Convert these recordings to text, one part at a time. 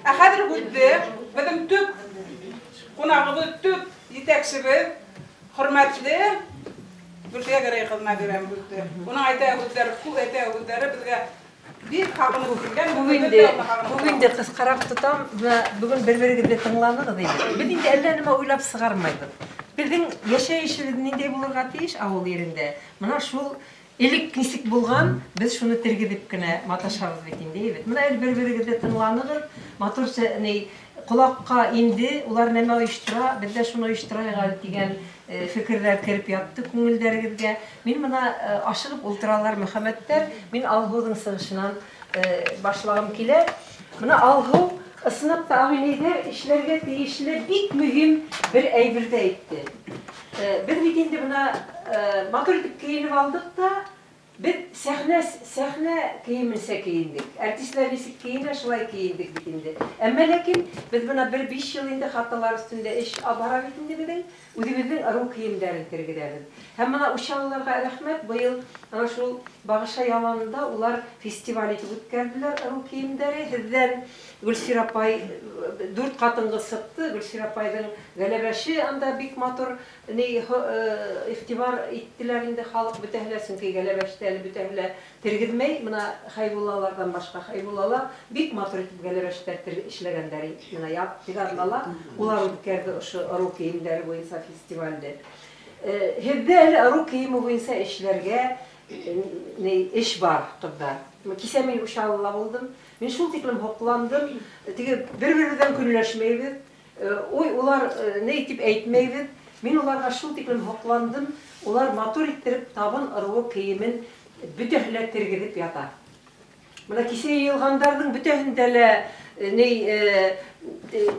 Ә хәҙер һүҙҙе беҙҙең төп ҡунағыбыҙ, төп етәксебеҙ, хөрмәтле Гөлфиә Гәрәй ҡыҙына бирәм һүҙҙе. Уның әйтә һүҙҙәре, күп әйтә һүҙҙәре беҙгә бик һағынып килгән. Бөгөн инде ҡыҫҡараҡ тотам. Бына бөгөн бер-берегеҙҙе тыңланығыҙ инде. Беҙ инде әллә нәмә уйлап сығармайбыҙ. Беҙҙең йәшәйешебеҙ ниндәй булырға тейеш ауыл ерендә. Бына шул элек нисек булған, беҙ шуны тергеҙеп кенә маташабыҙ бит инде, әйбәт. Бына әле бер-берегеҙҙе тыңланығыҙ, матурса ни ҡолаҡҡа инде, улар нәмә ойоштора, беҙ ҙә шуны ойошторайыҡ әле тигән фекерҙәр кереп ятты күңелдәрегеҙгә. Мин бына ашығып ултыралар Мөхәммәттәр, мин Алһыуҙың сығышынан башлағым килә. Бына Алһыу ысынлап та ағинәйҙәр эшләргә тейешле бик мөһим бер әйберҙе әйтте. Беҙ бит инде бына матур итеп кейенеп алдыҡ та, беҙ сәхнә кейеменсә кейендек. Артистлар нисек кейенә, шулай кейендек бит инде. Әммә ләкин беҙ бына бер 5 йыл инде хаталар өҫтөндә эш бара бит инде беҙҙең. Үҙебеҙҙең ырыу кейемдәрен тергеҙәбеҙ. Һәм бына Учалыларға рәхмәт, быйыл ана шул Бағыша яланында улар фестиваль итеп үткәрҙеләр ырыу кейемдәре. Һеҙҙән Гөлсир апай 4 ҡатынғы сыҡты. Гөлсир апайҙың ғәләбәше анда бик матур иғтибар иттеләр инде халыҡ бөтәһе лә, сөнки ғәләбәште әле бөтәһе лә тергеҙмәй. Бына Хәйбуллаларҙан башҡа Хәйбуллала бик матур итеп ғәләбәштәр эшләгәндәр. Бына теге аҙнала улар үткәрҙе ошо ырыу кейемдәре буйынса фестивалде. Һеҙҙә әле ырыу кейеме буйынса эшләргә эш бар, ҡыҙҙар. Кисә мин Учалыла булдым. Мин шул тиклем һоҡландым. Теге бер-беребеҙҙән көнләшмәйбеҙ. Ой, улар ни тип әйтмәйбеҙ. Мин уларға шул тиклем һоҡландым. Улар матур иттереп табын ырыуы кейемен бөтәһе лә тергеҙеп ята. Бына кисә йыйылғандарҙың бөтәһендә лә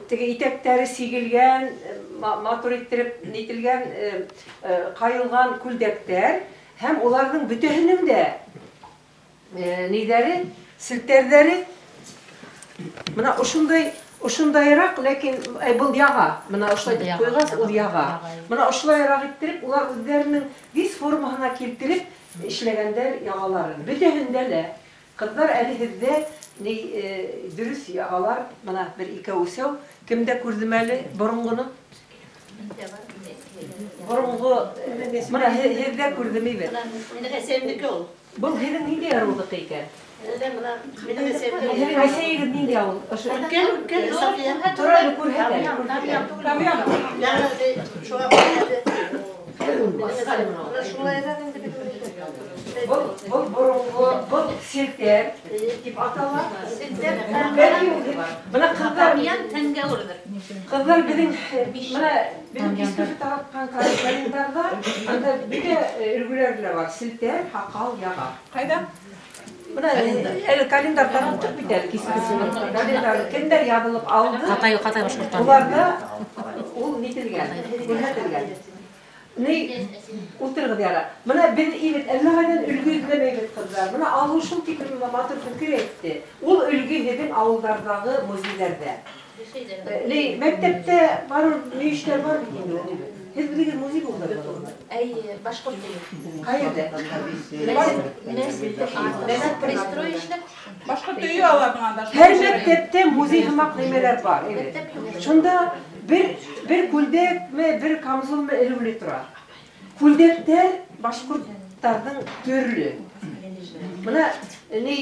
теге итәктәре сигелгән, матур иттереп нителгән, ҡайылған күлдәктәр һәм уларҙың бөтәһенең дә ниҙәре, селтәрҙәре бына ошондайыраҡ, ләкин был яға, бына ошолай итеп ҡуйғас, ул яға. Бына ошолайыраҡ иттереп, улар үҙҙәренең виз формаһына килтереп эшләгәндәр яғаларын. Бөтәһендә лә ҡыҙҙар әле һеҙҙә дөрөҫ яғалар, бына бер икәү өсәү. Кемдә күрҙем әле боронғоно? Боронғо, бына һеҙҙә күрҙем әйбәт. Минең әсәйемдеке ул. Был һеҙҙең ниндәй ырыуҙыҡы икән? Бына минең әсәйемдеке. Һеҙҙең әсәйегеҙ ниндәй ауыл? Ошо Үткән, үткән, Сафия. Тор әле, күрһәт әле. Тамьян, Тамьян. Яңы, шуға әле. Шулайҙар инде бит. Был боронғо, был селтәр тип атала. Селтәр. Бәлки ул бына ҡыҙҙар. Тамьян тәнгә урҙыр. Ҡыҙҙар беҙҙең, бына беҙҙең кискесе таратҡан календарҙа анда бөтә өлгөләр лә бар. Селтәр, һаҡал, яға. Ҡайҙа? Бына әле календар тараттыҡ бит әле кискесе. Календар кемдәр яҙылып алды? Ҡатай, ҡатай башҡорттан. Уларҙа ул нителгән, күрһәтелгән. Ни, ултырығыҙ яра. Бына беҙ ибет әллә ҡайҙан өлгө эҙләмәйбеҙ, ҡыҙҙар. Бына Алһыу шул тиклем матур фекер әйтте. Ул өлгө һеҙҙең ауылдарҙағы музейҙәрҙә. Ни, мәктәптә барыр мөйөштәр бар бит инде ул. Һеҙ үҙегеҙ музей булдырҙығыҙмы? Әй, башҡорт теле. Ҡайҙа? Пристрой эшләп. Башҡорт өйө аларҙың анда. Һәр мәктәптә музей һымаҡ нимәләр бар, әйбәт. Шунда бер күлдәкме, бер камзулмы элеүле тора. Күлдәктәр башҡорттарҙың төрлө. Бына ни,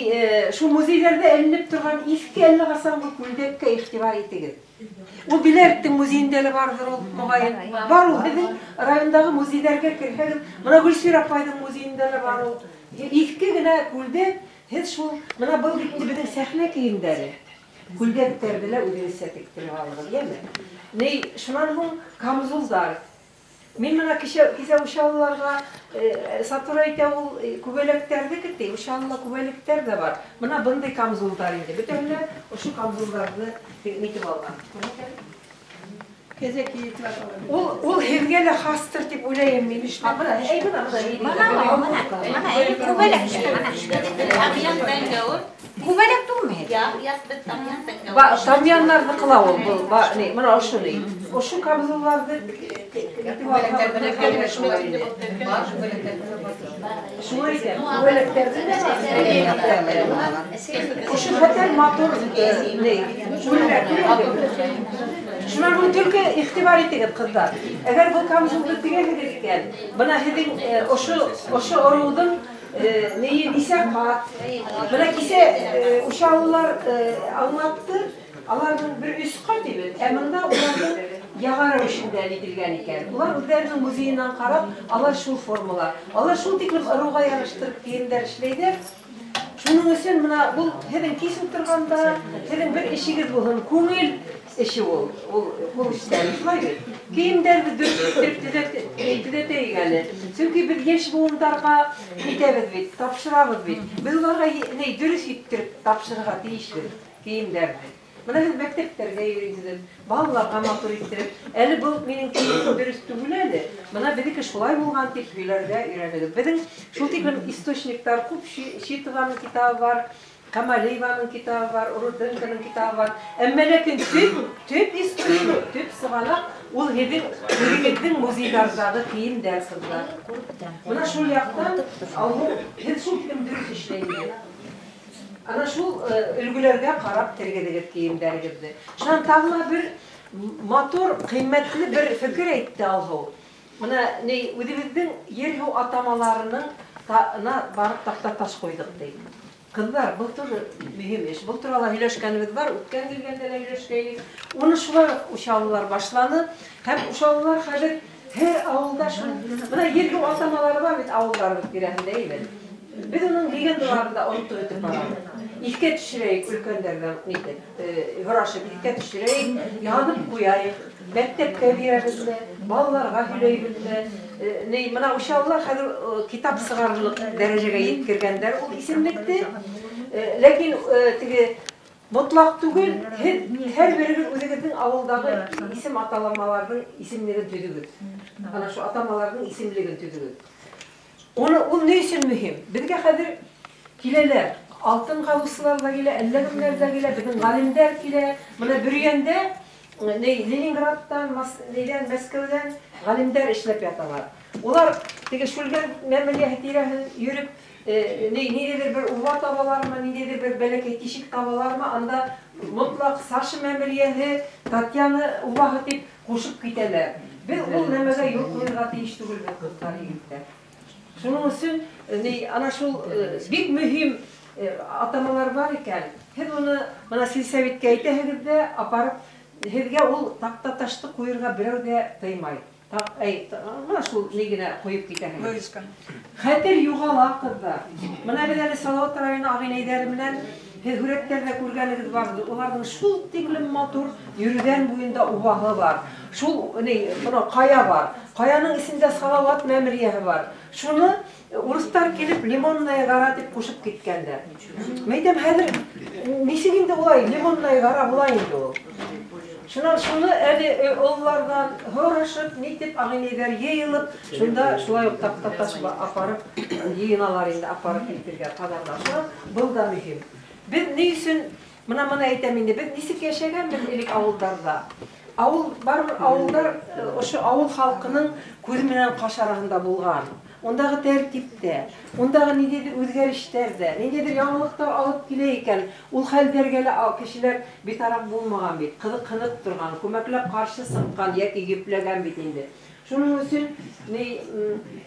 шул музейҙәрҙә эленеп торған иҫке әллә ҡасанғы күлдәккә иғтибар итегеҙ. Ул Биләрттең музейында лә барҙыр ул, моғайын. Бар ул, һеҙҙең райондағы музейҙәргә керһәгеҙ, бына Гөлсир апайҙың музейында лә бар ул. Иҫке генә күлдәк, һеҙ шул, бына был бит инде беҙҙең сәхнә кейемдәре. Күлдәктәрҙе лә үҙегеҙсә тектереп алығыҙ, йәме? Ни, шунан һуң камзулдар. Мин бына кисә Учалыларға, Сатура әйтә ул, күбәләктәрҙе көтә, Учалыла күбәләктәр ҙә бар. Бына бындай камзулдар инде. Бөтәһе лә ошо камзулдарҙы нитеп алған. Кәзәки итеп алған. Ул һеҙгә лә хастыр тип уйлайым мин. Бына, әй, бына, бына, әй, Бына, бына, бына, бына. бына, әй, күбәләк эшләй, бына. Тамьян тәңгәүер. Күбәләк түгелме һеҙ? Яҡ, яҡ, беҙ тамьян тәңгәүер. Ба, тамьяннарҙы ҡыла ул, был, ба, ни, бына ошо ни. Ошо камзулларҙы итеп алған. Шулай икән, күбәләктәрҙе дә бар. Ошо хәтәр матур, ни, күлдәк. Күрҙегеҙме? Шунан һуң только иғтибар итегеҙ, ҡыҙҙар. Әгәр был камзулды тегәһегеҙ икән, бына һеҙҙең ошо ырыуҙың нейе нисә ҡат. Бына кисә Учалылар аңлатты, аларҙың бер 3 ҡат бит, ә бында уларҙың яға рәүешендә ителгән икән. Улар үҙҙәренең музейынан ҡарап, алар шул формала, алар шул тиклем ырыуға яраштырып кейемдәр эшләйҙәр. Шуның өсөн бына был һеҙҙең кис ултырғанда, һеҙҙең бер эшегеҙ булһын, күңел эше ул, ул эштәр, шулай бит. Кейемдәрҙе дөрөҫ иттереп төҙәтәйек әле. Сөнки беҙ йәш быуындарға итәбеҙ бит, тапшырабыҙ бит. Беҙ уларға дөрөҫ иттереп тапшырырға тейешбеҙ кейемдәрҙе. Бына һеҙ мәктәптәргә йөрөйһөгөҙ, балаларға матур иттереп, әле был минең кейемем дөрөҫ түгел әле, бына беҙҙеке шулай булған тип һөйләргә өйрәнегеҙ. Беҙҙең шул тиклем источниктар күп, Шитованың китабы бар, Камалиеваның китабы бар, Руденконың китабы бар. Әммә ләкин төп источник, төп сығанаҡ ул һеҙҙең үҙегеҙҙең музейҙарҙағы кейемдәр, ҡыҙҙар. Бына шул яҡтан һеҙ шул тиклем дөрөҫ эшләйһегеҙ. Ана шул өлгөләргә ҡарап тергеҙегеҙ кейемдәрегеҙҙе. Шунан тағы ла бер матур, ҡиммәтле бер фекер әйтте Алһыу. Бына ни, үҙебеҙҙең ер-һыу атамаларының барып таҡта таш ҡуйҙыҡ ти. Ҡыҙҙар, был тоже мөһим эш. Был турала һөйләшкәнебеҙ бар, үткән килгәндә лә һөйләшкәйнек. Уны шулай уҡ Учалылар башланы. Һәм Учалылар хәҙер һәр ауылда шул. Бына ер-һыу атамалары бар бит ауылдарыбыҙ тирәһендә, әйбәт. Беҙ уның легендаларын да онотоп үтеп барабыҙ. Иҫкә төшөрәйек өлкәндәрҙән, нитеп, һорашып иҫкә төшөрәйек, яҙып ҡуяйыҡ, мәктәпкә бирәбеҙме, балаларға һөйләйбеҙме? Ни, бына Учалылар хәҙер китап сығарырлыҡ дәрәжәгә еткергәндәр ул исемлекте. Ләкин теге мотлаҡ түгел, һеҙ һәр берегеҙ үҙегеҙҙең ауылдағы исем аталамаларҙың исемлеген төҙөгөҙ. Ана шул атамаларҙың исемлеген төҙөгөҙ. Уны ул ни өсөн мөһим? Беҙгә хәҙер киләләр, алтын ҡалыусылар ҙа килә, әллә кемдәр ҙә килә, беҙҙең ғалимдәр килә. Бына Бөрйәндә, Ленинградтан, нейҙән, Мәскәүҙән ғалимдәр эшләп яталар. Улар теге Шүлгән мәмерйәһе тирәһен йөрөп, ниндәйҙер бер уба табалармы, ниндәйҙер бер бәләкәй тишек табалармы, анда мотлаҡ Саша мәмерйәһе, Татьяна убаһы тип ҡушып китәләр. Беҙ ул нәмәгә юл ҡуйырға тейеш түгелбеҙ, ҡыҙҙар, егеттәр. Шуның өсөн, ана шул бик мөһим атамалар бар икән. Һеҙ уны бына сельсоветкә әйтәһегеҙ ҙә, апарып, һеҙгә ул таҡта-ташты ҡуйырға берәү ҙә тыймай. Бына шул ни генә ҡуйып китәһегеҙ. Хәтер юғала, ҡыҙҙар. Бына беҙ әле Салауат районы ағинәйҙәре менән һеҙ һүрәттәрҙә күргәнегеҙ барҙыр. Уларҙың шул тиклем матур йөрөгән буйында убаһы бар. Шул бына ҡая бар. Ҡаяның эсендә Салауат мәмерйәһе бар. Шуны урыҫтар килеп Лимонная гора тип ҡушып киткәндәр. Мәйтәм, хәҙер нисек инде улай Лимонная гора була инде ул? Шунан шуны әле ололарҙан һорашып, нитеп ағинәйҙәр йыйылып, шунда шулай уҡ таҡта-таш апарып йыйыналар инде, апарып килтергә ҡаҙанға. Шунан был да мөһим. Беҙ ни өсөн, бына әйтәм инде, беҙ нисек йәшәгәнбеҙ элек ауылдарҙа? Ауыл, барыбер ауылдар ошо ауыл халҡының күҙ менән ҡаш араһында булған. Ундағы тәртиптә, ундағы ниндәйҙер үҙгәрештәр ҙә, ниндәйҙер яңылыҡтар алып килә икән, ул хәлдәргә лә кешеләр битараф булмаған бит, ҡыҙыҡһынып торған, күмәкләп ҡаршы сыҡҡан йәки йөпләгән бит инде. Шуның өсөн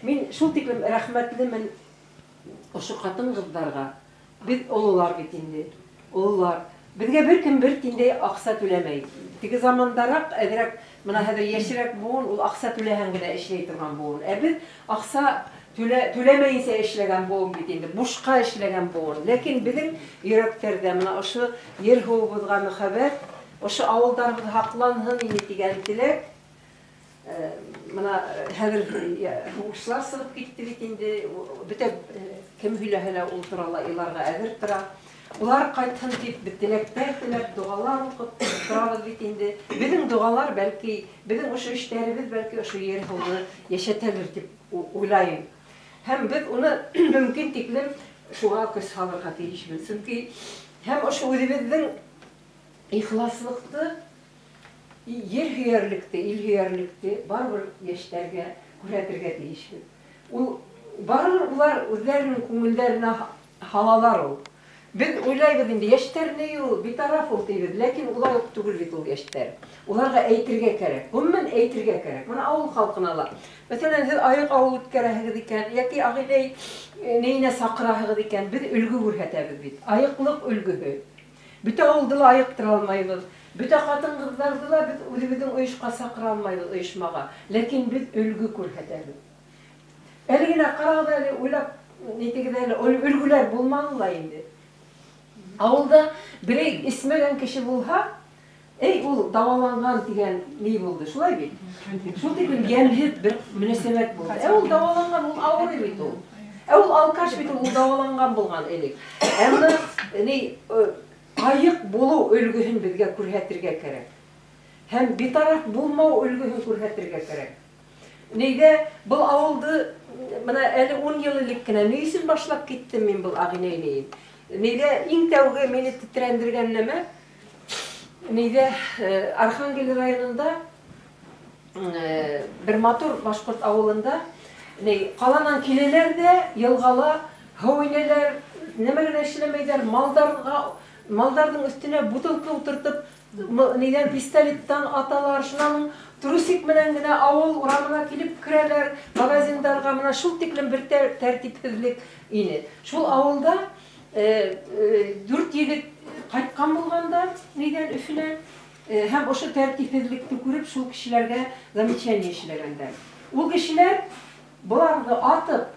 мин шул тиклем рәхмәтлемен ошо ҡатын-ҡыҙҙарға. Беҙ ололар бит инде, ололар. Беҙгә бер кем бер тиндәй аҡса түләмәй. Теге замандараҡ әҙерәк, бына хәҙер йәшерәк быуын, ул аҡса түләһәң генә эшләй торған быуын. Ә беҙ аҡса түләмәйенсә эшләгән быуын бит инде, бушҡа эшләгән быуын. Ләкин беҙҙең йөрәктәрҙә бына ошо ер һыуыбыҙға мөхәббәт, ошо ауылдарыбыҙ һаҡланһын ине тигән теләк. Бына хәҙер һуғышлар сығып китте бит инде, бөтә кем һөйләһә лә ул турала иларға әҙер тора. Улар ҡайтһын тип беҙ теләктәр теләп, доғалар уҡып торабыҙ бит инде. Беҙҙең доғалар бәлки, беҙҙең ошо эштәребеҙ бәлки ошо ер һыуҙы йәшәтәлер тип уйлайым. Һәм беҙ уны мөмкин тиклем шуға көс һалырға тейешбеҙ. Сөнки һәм ошо үҙебеҙҙең ихласлыҡты, ер һөйәрлекте, ил һөйәрлекте барыбер йәштәргә күрһәтергә тейешбеҙ. Ул барыбер улар үҙҙәренең күңелдәренә һалалар ул. Беҙ уйлайбыҙ инде, йәштәр ни ул, битараф ул тибеҙ, ләкин улай уҡ түгел бит ул йәштәр. Уларға әйтергә кәрәк, ғөмүмән әйтергә кәрәк. Бына ауыл халҡына ла. Мәҫәлән, һеҙ айыҡ ауыл үткәрәһегеҙ икән, йәки ағинәй нейенә саҡыраһығыҙ икән, беҙ өлгө күрһәтәбеҙ бит. Айыҡлыҡ өлгөһө. Бөтә ауылды ла айыҡтыра алмайбыҙ. Бөтә ҡатын-ҡыҙҙарҙы ла беҙ үҙебеҙҙең ойошҡа саҡыра алмайбыҙ ойошмаға. Ләкин беҙ өлгө күрһәтәбеҙ. Әле генә ҡарағыҙ әле, уйлап нитегеҙ әле, өлгөләр булманы ла инде. Ауылда берәй эсмәгән кеше булһа, эй, ул дауаланған тигән ни булды, шулай бит? Шул тиклем йәмһеҙ бер мөнәсәбәт булды. Ә ул дауаланған, ул ауырый бит ул. Ә ул алкаш бит ул, ул дауаланған булған элек. Ә бына ни айыҡ булыу өлгөһөн беҙгә күрһәтергә кәрәк. Һәм битараф булмау өлгөһөн күрһәтергә кәрәк. Нейҙә был ауылды бына әле 10 йыл элек кенә ни өсөн башлап киттем мин был ағинәйнейен? Нейҙә иң тәүге мине тетрәндергән нәмә, нейҙә Архангел районында бер матур башҡорт ауылында ней ҡаланан киләләр ҙә йылғала һыу инәләр, нәмә генә эшләмәйҙәр, малдарҙың өҫтөнә бутылка ултыртып, нейҙән пистолеттан аталар, шунан трусик менән генә ауыл урамына килеп керәләр, магазиндарға, мына шул тиклем бер тәртипһеҙлек ине. Шул ауылда 4 егет ҡайтҡан булғанда нейҙән Өфөнән, һәм ошо тәртипһеҙлекте күреп шул кешеләргә замечание эшләгәндәр. Ул кешеләр быларҙы атып,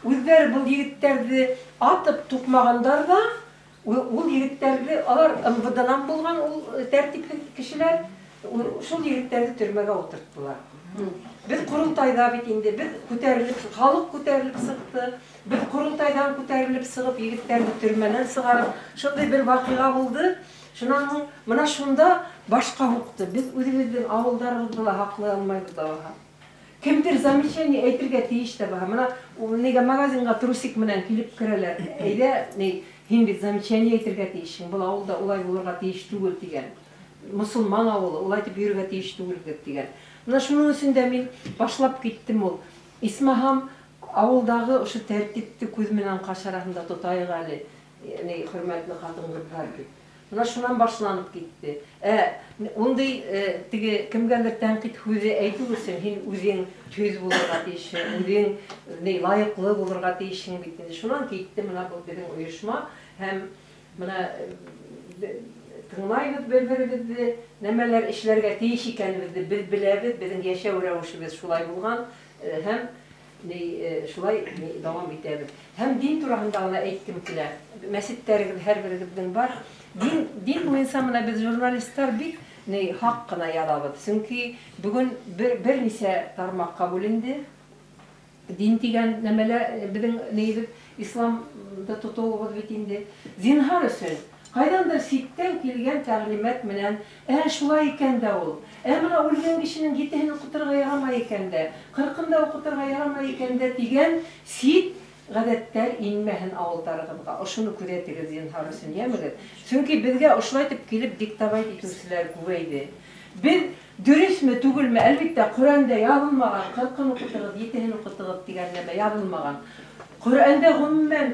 үҙҙәре был егеттәрҙе атып туҡмағандар ҙа, ул егеттәрҙе алар МВД-нан булған ул тәртипһеҙ кешеләр, шул егеттәрҙе төрмәгә ултырттылар. Беҙ ҡоролтайҙа бит инде, беҙ күтәрелеп, халыҡ күтәрелеп сыҡты, беҙ ҡоролтайҙан күтәрелеп сығып, егеттәрҙе төрмәнән сығарып, шундай бер ваҡиға булды. Шунан һуң мына шунда башҡа һуҡты. Беҙ үҙебеҙҙең ауылдарыбыҙҙы ла һаҡлай алмайбыҙ ҙа баһа. Кемдер замечание әйтергә тейеш тә баһа. Мына нигә магазинға трусик менән килеп керәләр. Әйҙә, ни, һин бит замечание әйтергә тейешһең. Был ауылда улай булырға тейеш түгел тигән. Мосолман ауылы, улай тип йөрөргә тейеш түгел тигән. Мына шуның өсөн дә мин башлап киттем ул. Исмаһам ауылдағы ошо тәртипте күҙ менән ҡаш араһында тотайыҡ әле, ни, хөрмәтле ҡатын-ҡыҙҙар дип. Мына шунан башланып китте. Ундай теге кемгәлер тәнҡит һүҙе әйтеү өсөн һин үҙең төҙ булырға тейешһең, үҙең ни лайыҡлы булырға тейешһең бит инде. Шунан китте мына был беҙҙең ойошма һәм мына тыңлайбыҙ бер-беребеҙҙе, нәмәләр эшләргә тейеш икәнебеҙҙе беҙ беләбеҙ, беҙҙең йәшәү рәүешебеҙ шулай булған һәм шулай дауам итәбеҙ. Һәм дин тураһында ғына әйткем килә. Мәсеттәрегеҙ һәр берегеҙҙең бар. Дин буйынса мына беҙ журналисттар бик хаҡ ҡына яҙабыҙ. Сөнки бөгөн бер нисә тармаҡҡа бүленде. Дин тигән нәмәләр беҙҙең нейебеҙ исламды тотоуыбыҙ бит инде. Зинһар өсөн ҡайҙандыр ситтән килгән тәғлимәт менән, шулай икән дә ул, мына үлгән кешенең етеһен уҡытырға ярамай икән дә, ҡырҡын да уҡытырға ярамай икән дә тигән сит ғәҙәттәр инмәһен ауылдарығыҙға. Ошоно күҙәтегеҙ зинһар өсөн, йәмегеҙ. Сөнки беҙгә ошолай итеп килеп диктовать итеүселәр күбәйҙе. Беҙ дөрөҫмө түгелме, әлбиттә, Ҡөрьәндә яҙылмаған, ҡырҡын уҡытығыҙ, етеһен уҡытығыҙ тигән нәмә яҙылмаған. Ҡөрьәндә ғөмүмән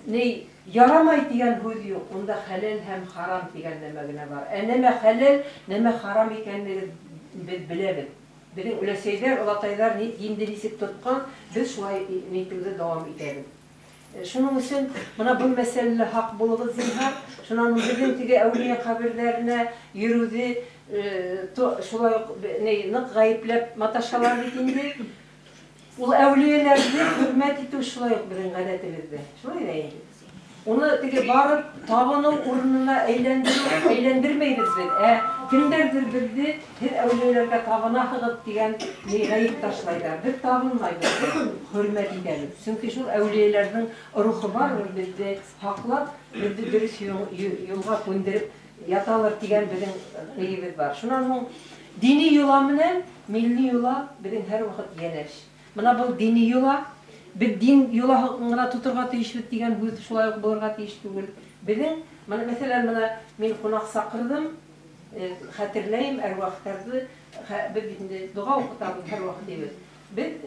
ни ярамай тигән һүҙ юҡ, унда хәләл һәм харам тигән нәмә генә бар. Нәмә хәләл, нәмә харам икәнлеген беҙ беләбеҙ. Беҙҙең өләсәйҙәр, олатайҙар динде нисек тотҡан, беҙ шулай нитеүҙе дауам итәбеҙ. Шуның өсөн мына был мәсьәләлә һаҡ булығыҙ зинһар. Шунан беҙҙең теге әүлиә ҡәберҙәренә йөрөүҙе шулай уҡ ныҡ ғәйепләп маташалар бит инде. Ул әүлиәләрҙе хөрмәт итеү шулай уҡ беҙҙең ғәҙәтебеҙҙә. Шулай ҙа инде. Уны теге барып табыныу урынына әйләндермәйбеҙ беҙ. Кемдәрҙер беҙҙе һеҙ әүлиәләргә табынаһығыҙ тигән ғәйеп ташлайҙар. Беҙ табынмайбыҙ, беҙ хөрмәт итәбеҙ. Сөнки шул әүлиәләрҙең рухы бар, ул беҙҙе һаҡлап, беҙҙе дөрөҫ юлға күндереп яталыр тигән беҙҙең ғәйебеҙ бар. Шунан һуң дини йола менән милли йола беҙҙең һәр ваҡыт йәнәш. Мына был дини йола, беҙ дин йолаһын ғына тоторға тейешбеҙ тигән һүҙ шулай уҡ булырға тейеш түгел. Беҙҙең, мына мәҫәлән, мына мин ҡунаҡ саҡырҙым, хәтерләйем әруахтарҙы, беҙ бит инде доға уҡытабыҙ һәр ваҡыт тибеҙ. Беҙ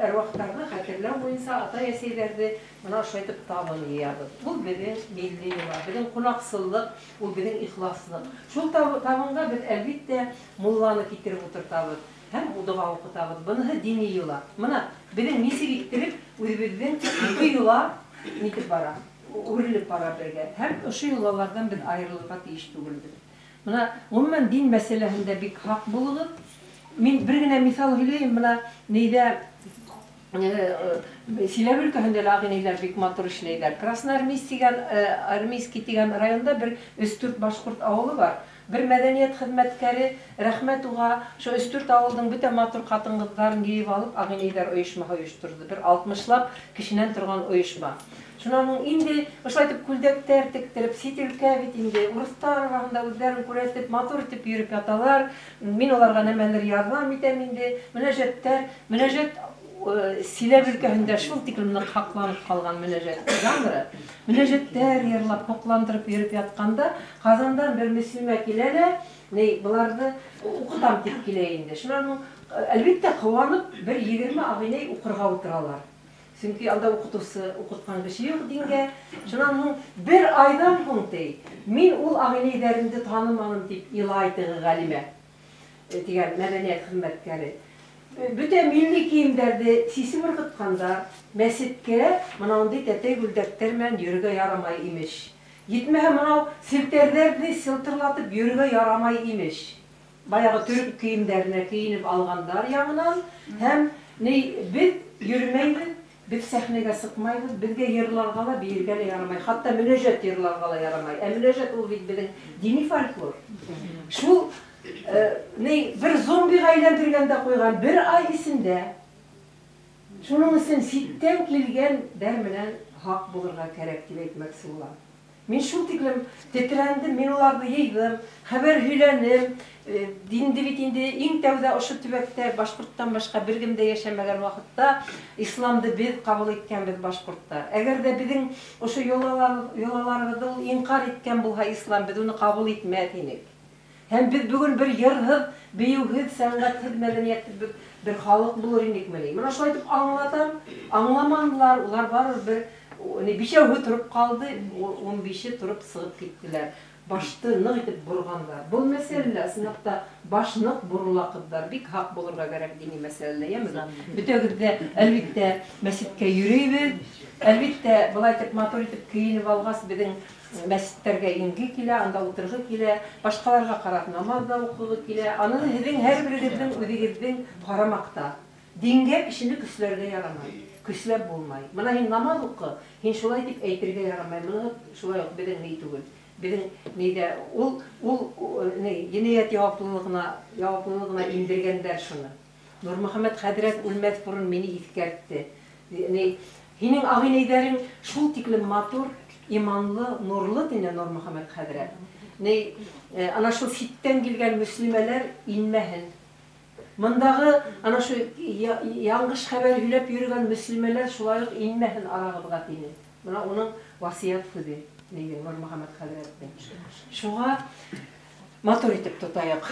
әрвахтарҙы хәтерләү буйынса атай-әсәйҙәрҙе мына ошолай итеп табын йыябыҙ. Ул беҙҙең милли йола, беҙҙең ҡунаҡсыллыҡ, ул беҙҙең ихласлыҡ. Шул табынға беҙ әлбиттә мулланы китереп ултыртабыҙ һәм доға уҡытабыҙ. Быныһы дини йола. Мына беҙҙең нисек иттереп үҙебеҙҙең ике йола нитеп бара, үрелеп бара бергә. Һәм ошо йолаларҙан беҙ айырылырға тейеш түгелбеҙ. Мына ғөмүмән дин мәсьәләһендә бик һаҡ булығыҙ. Мин бер генә миҫал һөйләйем, мына нейҙә Силәбе өлкәһендә лә ағинәйләр бик матур эшләйҙәр. Красноармейский тигән, Армейский тигән районда бер 3-4 башҡорт ауылы бар. Бер мәҙәниәт хеҙмәткәре, рәхмәт уға, шул 3-4 ауылдың бөтә матур ҡатын-ҡыҙҙарын йыйып алып, ағинәйҙәр ойошмаһы ойошторҙо. Бер 60лап кешенән торған ойошма. Шунан һуң инде ошолай итеп күлдәктәр тектереп, сит өлкә бит инде, урыҫтар араһында үҙҙәрен күрәтеп, матур итеп йөрөп яталар. Мин уларға нәмәлер ярҙам итәм инде. Мөнәжәттәр, мөнәжәт Силәбе өлкәһендә шул тиклем ныҡ һаҡланып ҡалған мөнәжәт жанры. Мөнәжәттәр йырлап, һоҡландырып йөрөп ятҡанда Ҡазандан бер мөслимә килә лә, ни быларҙы уҡытам тип килә инде. Шунан һуң әлбиттә ҡыуанып бер 20 ағинәй уҡырға ултыралар. Сөнки анда уҡытыусы уҡытҡан кеше юҡ дингә. Шунан һуң бер айҙан һуң ти, мин ул ағинәйҙәремде таныманым тип илай теге ғалимә тигән мәҙәниәт хеҙмәткәре. Бөтә милли кейемдәрҙе сисеп ырғытҡандар, мәсеткә мына ундай тәтәй күлдәктәр менән йөрөргә ярамай имеш. Етмәһә мынау селтәрҙәрҙе сылтырлатып йөрөргә ярамай имеш. Баяғы төрөк кейемдәренә кейенеп алғандар яңынан һәм ни беҙ йөрөмәйбеҙ, беҙ сәхнәгә сыҡмайбыҙ, беҙгә йырларға ла, бейергә лә ярамай, хатта мөнәжәт йырларға ла ярамай. Ә мөнәжәт ул бит беҙҙең дини фольклор. Шул ни бер зомбиға әйләндергән дә ҡуйған бер ай эсендә. Шуның өсөн ситтән килгәндәр менән һаҡ булырға кәрәк тип әйтмәксе булам. Мин шул тиклем тетрәндем, мин уларҙы йыйҙым, хәбәр һөйләнем. Динде бит инде иң тәүҙә ошо төбәктә башҡорттан башҡа бер кем дә йәшәмәгән ваҡытта исламды беҙ ҡабул иткәнбеҙ башҡорттар. Әгәр ҙә беҙҙең ошо йолаларыбыҙҙы ул инҡар иткән булһа ислам, беҙ уны ҡабул итмәҫ инек. Һәм беҙ бөгөн бер йырһыҙ, бейеүһеҙ, сәнғәтһеҙ, мәҙәниәтһеҙ бер халыҡ булыр инекме ни? Мына шулай итеп аңлатам, аңламанылар, улар барыбер бер бишәүһе тороп ҡалды, 15-е тороп сығып киттеләр. Башты ныҡ итеп борғандар. Был мәсьәләлә ысынлап та баш ныҡ борола ҡыҙҙар. Бик һаҡ булырға кәрәк дини мәсьәләлә, йәме? Бөтәгеҙ ҙә әлбиттә мәсеткә йөрөйбөҙ. Әлбиттә былай итеп матур итеп кейенеп алғас беҙҙең мәсеттәргә инге килә, анда ултырғы килә, башҡаларға ҡарап намаҙ ҙа уҡығы килә. Аны һеҙҙең һәр берегеҙҙең үҙегеҙҙең ҡарамаҡта. Дингә кешене көсләргә ярамай, көсләп булмай. Мына һин намаҙ уҡы, һин шулай тип әйтергә ярамай. Мына шулай уҡ беҙҙең ни түгел. Беҙҙең нейҙә ул ни енәйәт яуаплылығына индергәндәр шуны. Нурмөхәммәт хәҙрәт үлмәҫ борон мине иҫкәртте. Ни һинең ағинәйҙәрең шул тиклем матур, иманлы, нурлы тине Нурмөхәммәт хәҙрәт. Ни ана шул ситтән килгән мөслимәләр инмәһен. Мындағы ана шу яңғыш хәбәр һөйләп йөрөгән мөслимәләр шулай уҡ инмәһен арағыҙға тине. Мына уның васиәт һүҙе Нурмөхәммәт хәҙрәттең. Шуға матур итеп тотайыҡ.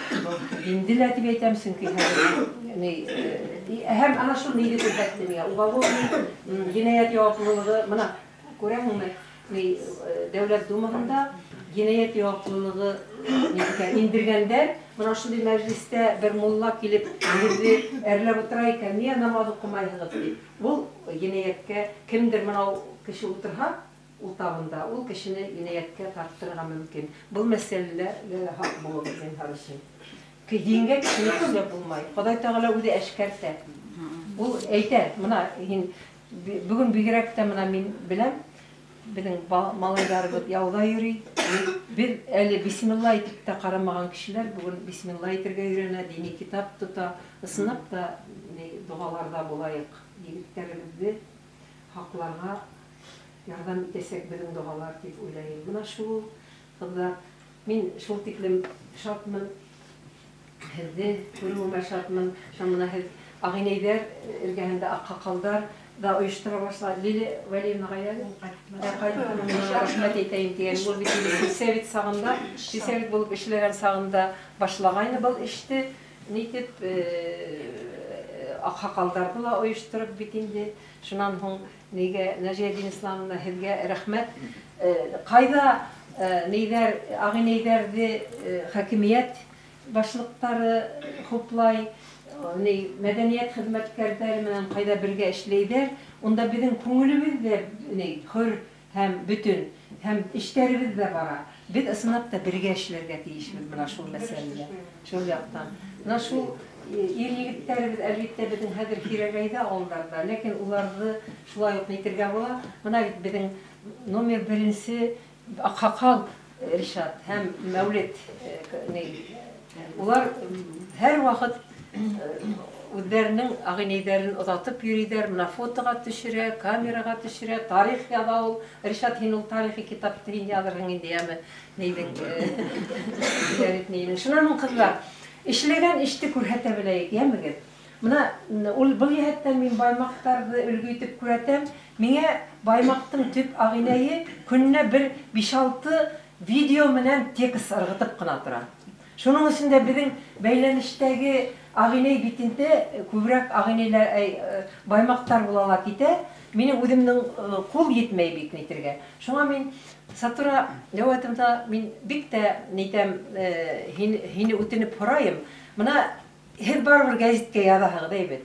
Динде лә тип әйтәм, сөнки һәм ана шул ниҙе күрһәтте миңә. Уголовный енәйәт яуаплылығы, мына күрәһеңме, Дәүләт Думаһында енәйәт яуаплылығы индергәндәр, мына шундай мәжлистә бер мулла килеп үҙе әрләп ултыра икән, ниңә намаҙ уҡымайһығыҙ тип. Ул енәйәткә кемдер мынау кеше ултырһа, ул табында, ул кешене енәйәткә тарттырырға мөмкин. Был мәсьәләлә һаҡ булығыҙ зинһар өсөн. Дингә кешене көсләп булмай. Хоҙай Тәғәлә үҙе әшкәртә. Ул әйтә, мына һин бөгөн бигерәк тә мына мин беләм, беҙҙең малайҙарыбыҙ яуҙа йөрөй. Беҙ әле бисмилла итеп тә ҡарамаған кешеләр бөгөн бисмилла итергә өйрәнә, дини китап тота. Ысынлап та доғаларҙа булайыҡ. Егеттәребеҙҙе һаҡларға ярҙам итәсәк беҙҙең доғалар тип уйлайым. Мына шул ҡыҙҙар, мин шул тиклем шатмын, һеҙҙе күреүемә шатмын. Мына һеҙ ағинәйҙәр эргәһендә аҡһаҡалдар да ойоштора башлады. Лили Вәлиевнаға әле рәхмәт әйтәйем тигән. Ул бит инде сельсовет сағында, сельсовет булып эшләгән сағында башлағайны был эште. Нитеп аҡһаҡалдарҙы ла ойоштороп бит инде. Шунан һуң нигә Нәжиә Динисламовна һеҙгә рәхмәт. Ҡайҙа нейҙәр ағинәйҙәрҙе хакимиәт башлыҡтары хуплай, ни мәҙәниәт хеҙмәткәрҙәре менән ҡайҙа бергә эшләйҙәр, унда беҙҙең күңелебеҙ ҙә ни хөр һәм бөтөн һәм эштәребеҙ ҙә бара. Беҙ ысынлап та бергә эшләргә тейешбеҙ бына шул мәсьәләлә, шул яҡтан. Бына шул ир егеттәребеҙ әлбиттә беҙҙең хәҙер һирәгәйҙе ауылдарҙа, ләкин уларҙы шулай уҡ әйтергә була. Бына бит беҙҙең номер беренсе аҡһаҡал Ришат һәм Мәүлет, улар һәр ваҡыт үҙҙәренең ағинәйҙәрен оҙатып йөрөйҙәр, бына фотоға төшөрә, камераға төшөрә, тарих яҙа ул. Ришат, һин ул тарихи китапты һин яҙырһың инде, йәме, нейҙең, нейҙең. Шунан һуң, ҡыҙҙар, эшләгән эште күрһәтә беләйек, йәмегеҙ. Бына ул был йәһәттән мин баймаҡтарҙы өлгө итеп күрәтәм. Миңә баймаҡтың төп ағинәйе көнөнә бер 5-6 видео менән текст ырғытып ҡына тора. Шуның өсөн дә беҙҙең бәйләнештәге ағинәй битендә күберәк ағинәйләр, баймаҡтар була ла китә. Минең үҙемдең ҡул етмәй бик нитергә. Шуңа мин Сатура Дәүәтовна, мин бик тә нитәм, һине үтенеп һорайым. Бына һеҙ барыбер гәзиткә яҙаһығыҙ, әйбәт.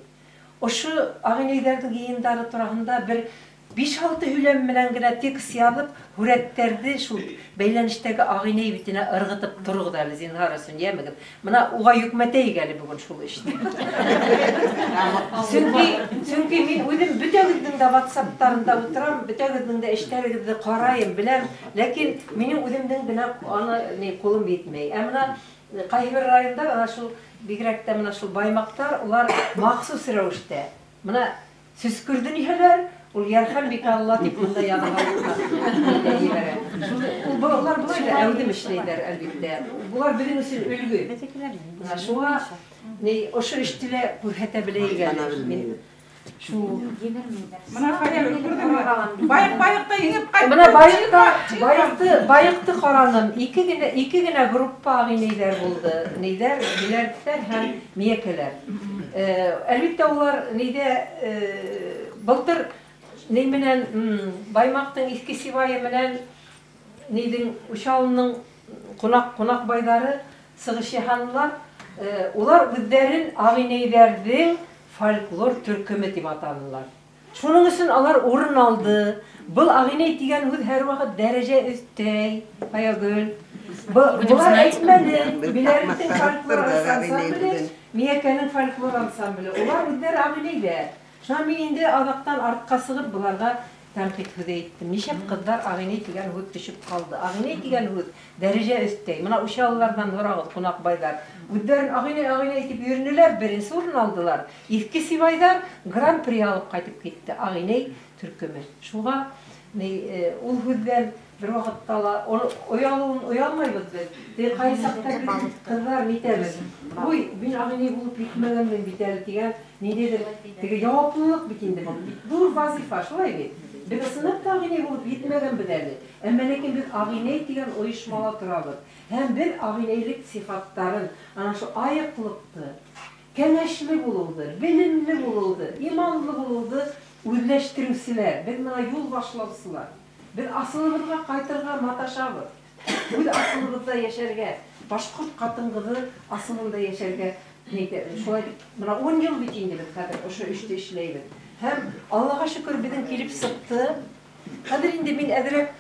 Ошо ағинәйҙәрҙең йыйындары тураһында бер 5-6 һөйләм менән генә текст яҙып, һүрәттәрҙе шул бәйләнештәге ағинәй битенә ырғытып тороғоҙ әле, зинһар өсөн, йәмегеҙ. Бына уға йөкмәтәйек әле бөгөн шул эште. Сөнки мин үҙем бөтәгеҙҙең дә WhatsApp-тарында ултырам, бөтәгеҙҙең дә эштәрегеҙҙе ҡарайым, беләм, ләкин минең үҙемдең генә аны ни ҡулым етмәй. Ә бына ҡайһы бер районда ана шул бигерәк тә бына шул баймаҡтар, улар махсус рәүештә. Бына сөскөрҙө ниһәләр, ул йәрхәм бик Алла тип бында яҙырға ебәрә. Ул улар былай ҙа әүҙем эшләйҙәр, әлбиттә. Улар беҙҙең өсөн өлгө. Бына шуға ни ошо эште лә күрһәтә беләйек әле. Мин шул Бына хәҙер күрҙеңме? Байыҡ-байыҡта еңеп ҡайтты. Бына байыҡты ҡараным. Ике генә группа ағинәйҙәр булды. Нейҙәр, биләрҙәр һәм миәкәләр. Әлбиттә улар нейҙә, былтыр ней менән, Баймаҡтың Иҫке Сибайы менән нейҙең Учалының ҡунаҡ байҙары сығыш яһанылар. Улар үҙҙәрен ағинәйҙәрҙең фольклор төркөмө тип атанылар. Шуның өсөн алар урын алды. Был ағинәй тигән һүҙ һәр ваҡыт дәрәжә өҫтәй, Фаягөл. Былар әйтмәне, Биләрҙең фольклор ансамбле, Миәкәнең фольклор ансамбле. Улар үҙҙәре ағинәйҙәр. Шунан мин инде аҙаҡтан артҡа сығып быларға тәнҡит һүҙе әйттем. Нисәп ҡыҙҙар ағинәй тигән һүҙ төшөп ҡалды. Ағинәй тигән һүҙ дәрәжә өҫтәй. Бына Учалыларҙан һорағыҙ, ҡунаҡ байҙар. Үҙҙәрен ағинәй, ағинәй тип йөрөнөләр, беренсе урын алдылар. Иҫке Сибайҙар гран-при алып ҡайтып китте ағинәй төркөмө. Шуға ул һүҙҙән бер ваҡытта ла оялыуын оялмайбыҙ беҙ. Тик ҡайһы саҡта беҙ ҡыҙҙар нитәбеҙ. Уй, мин ағинәй булып етмәгәнмен бит әле тигән ниндәйҙер теге яуаплылыҡ бит инде был. Ҙур вазифа, шулай бит. Беҙ ысынлап та ағинәй булып етмәгәнбеҙ әле. Әммә ләкин беҙ ағинәй тигән ойошмала торабыҙ. Һәм беҙ ағинәйлек сифаттарын, ана шул айыҡлыҡты, кәңәшле булыуҙы, белемле булыуҙы, иманлы булыуҙы үҙләштереүселәр, беҙ бына юл башлаусылар. Беҙ асылыбыҙға ҡайтырға маташабыҙ. Үҙ асылыбыҙҙа йәшәргә, башҡорт ҡатын-ҡыҙы асылында йәшәргә шулай бына 10 йыл бит инде беҙ хәҙер ошо эште эшләйбеҙ. Һәм Аллаға шөкөр беҙҙең килеп сыҡты. Хәҙер инде мин әҙерәк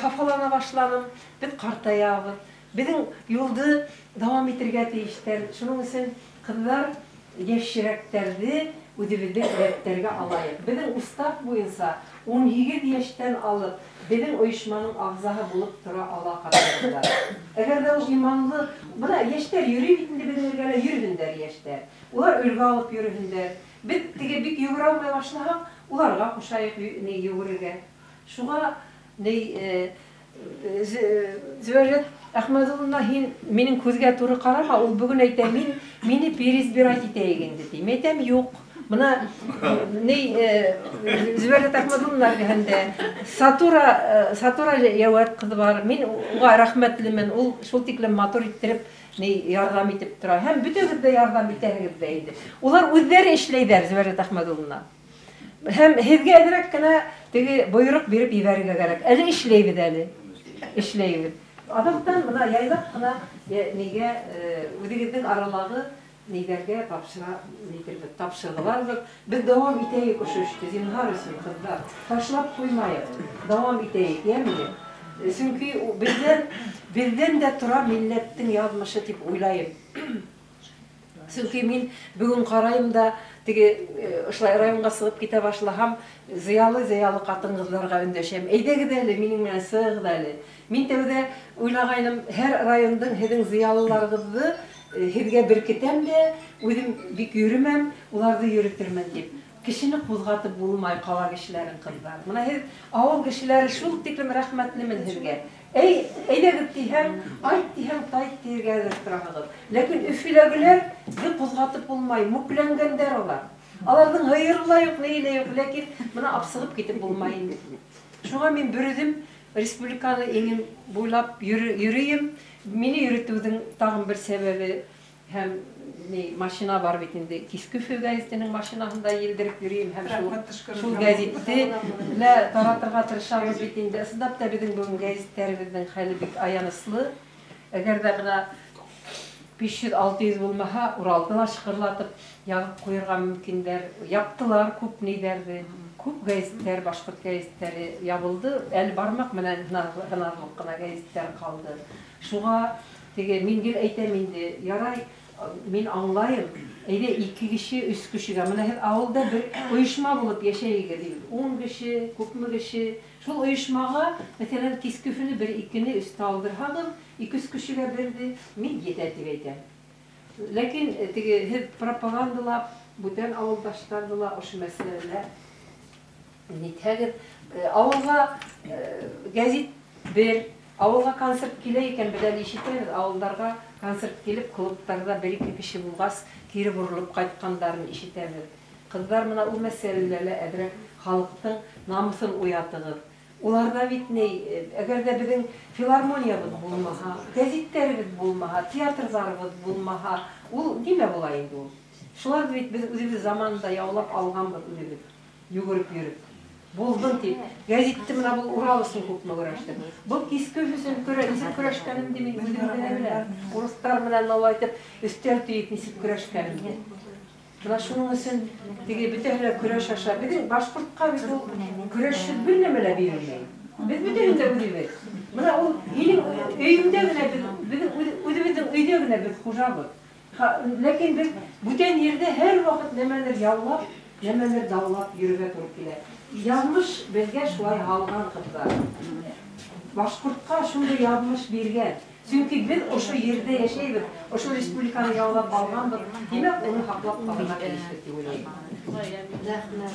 хафалана башланым. Беҙ ҡартаябыҙ. Беҙҙең юлды дауам итергә тейештәр. Шуның өсөн ҡыҙҙар йәшерәктәрҙе үҙебеҙҙең рәттәргә алайыҡ. Беҙҙең устав буйынса 18 йәштән алып беҙҙең ойошманың ағзаһы булып тора ала ҡатын-ҡыҙҙар. Әгәр ҙә ул иманлы, бына йәштәр йөрөй бит инде беҙҙең эргәлә, йөрөһөндәр йәштәр. Улар өлгө алып йөрөһөндәр. Беҙ теге бик йүгерә алмай башлаһаҡ, уларға ҡушайыҡ ни йүгерергә. Шуға ни Зөбәржәт Әхмәдуллина, һин минең күҙгә тура ҡарама, ул бөгөн әйтә, мине переизбирать итәйек инде ти. Мин әйтәм, юҡ. Бына ни Зөбәржәт Әхмәдуллина эргәһендә Сатура Яуәт ҡыҙы бар. Мин уға рәхмәтлемен. Ул шул тиклем матур иттереп ярҙам итеп тора. Һәм бөтәгеҙ ҙә ярҙам итәһегеҙ ҙә инде. Улар үҙҙәре эшләйҙәр Зөбәржәт Әхмәдуллина. Һәм һеҙгә әҙерәк кенә теге бойороҡ биреп ебәрергә кәрәк. Әле эшләйбеҙ әле. Эшләйбеҙ. Аҙаҡтан бына яйлап ҡына нигә үҙегеҙҙең аралағы нейҙәргә тапшыра, нейҙәргә тапшырғыларҙыр. Беҙ дауам итәйек ошо эште, зинһар өсөн, ҡыҙҙар. Ташлап ҡуймайыҡ, дауам итәйек, йәме? Сөнки беҙҙән дә тора милләттең яҙмышы тип уйлайым. Сөнки мин бөгөн ҡарайым да, теге ошолай районға сығып китә башлаһам, зыялы-зыялы ҡатын-ҡыҙҙарға өндәшәм. Әйҙәгеҙ әле, минең менән сығығыҙ әле. Мин тәүҙә уйлағайным, һәр райондың һеҙҙең зыялыларығыҙҙы һеҙгә беркетәм дә, үҙем бик йөрөмәм, уларҙы йөрөтөрмөн тип. Кешене ҡуҙғатып булмай ҡала кешеләрен, ҡыҙҙар. Бына һеҙ ауыл кешеләре шул тиклем рәхмәтлемен һеҙгә. Эй, әйҙәгеҙ тиһәң, айт тиһәң, тайт тиергә әҙер тораһығыҙ. Ләкин Өфөләгеләрҙе ҡуҙғатып булмай, мүкләнгәндәр улар. Аларҙың һыйыры ла юҡ, ни лә юҡ, ләкин бына апсығып китеп булмай инде. Шуға мин бер үҙем республиканы иңем буйлап йөрөйөм. Мине йөрөтөүҙең тағын бер сәбәбе һәм ни, машина бар бит инде, Киске Өфө гәзитенең машинаһында елдереп йөрөйөм һәм шул гәзитте лә таратырға тырышабыҙ бит инде. Ысынлап та беҙҙең бөгөн гәзиттәребеҙҙең хәле бик аяныслы. Әгәр ҙә бына 500-600 булмаһа, Уралды ла шыҡырлатып яғып ҡуйырға мөмкиндәр. Яптылар күп ниҙәрҙе, күп гәзиттәр, башҡорт гәзиттәре ябылды. Әле бармаҡ менән һынарлыҡ ҡына гәзиттәр ҡалды. Шуға теге мин гел әйтәм инде, ярай, мин аңлайым, әйҙә 2 кеше, 3 кешегә. Бына һеҙ ауылда бер ойошма булып йәшәйегеҙ, 10 кеше, күпме кеше. Шул ойошмаға, мәҫәлән, Киске Өфөнө бер икене өстә алдырһағыҙ, 200 кешегә берҙе, мин етә тип әйтәм. Ләкин теге һеҙ пропагандалап, бүтән ауылдаштарҙы ла ошо мәсьәләлә нитһәгеҙ, ауылға гәзит бер, ауылға концерт килә икән, беҙ әле ишетәбеҙ, ауылдарға концерт килеп, клубтарҙа бер-ике кеше булғас, кире боролоп ҡайтҡандарын ишетәбеҙ. Ҡыҙҙар, бына ул мәсьәләлә лә әҙерәк халыҡтың намыҫын уятығыҙ. Уларҙа бит ни, әгәр ҙә беҙҙең филармониябыҙ булмаһа, гәзиттәребеҙ булмаһа, театрҙарыбыҙ булмаһа, ул нимә була инде ул? Шуларҙы бит беҙ үҙебеҙ заманында яулап алғанбыҙ үҙебеҙ, йүгереп йөрөп. Булдым тип. Гәзитте бына был Урал өсөн күпме көрәштем. Был Киске Өфө өсөн нисек көрәшкәнемде мин үҙем генә беләм. Урыҫтар менән алайтып, өҫтәл төйөп нисек көрәшкәнемде. Бына шуның өсөн теге бөтәһе лә көрәш аша. Беҙҙең башҡортҡа бит ул көрәшһеҙ бер нәмә лә бирелмәй. Беҙ бөтәһен дә үҙебеҙ. Бына ул һинең өйөңдә генә беҙ, беҙҙең үҙебеҙҙең өйҙә генә беҙ хужабыҙ. Ләкин беҙ бүтән ерҙә һәр ваҡыт нәмәлер яулап, нәмәлер даулап йөрөргә тура килә. Яҙмыш беҙгә шулай һалған, ҡыҙҙар. Башҡортҡа шундай яҙмыш биргән. Сөнки беҙ ошо ерҙә йәшәйбеҙ, ошо республиканы яулап алғанбыҙ. Тимәк, уны һаҡлап ҡалырға тейешбеҙ тип уйлайым. Рәхмәт.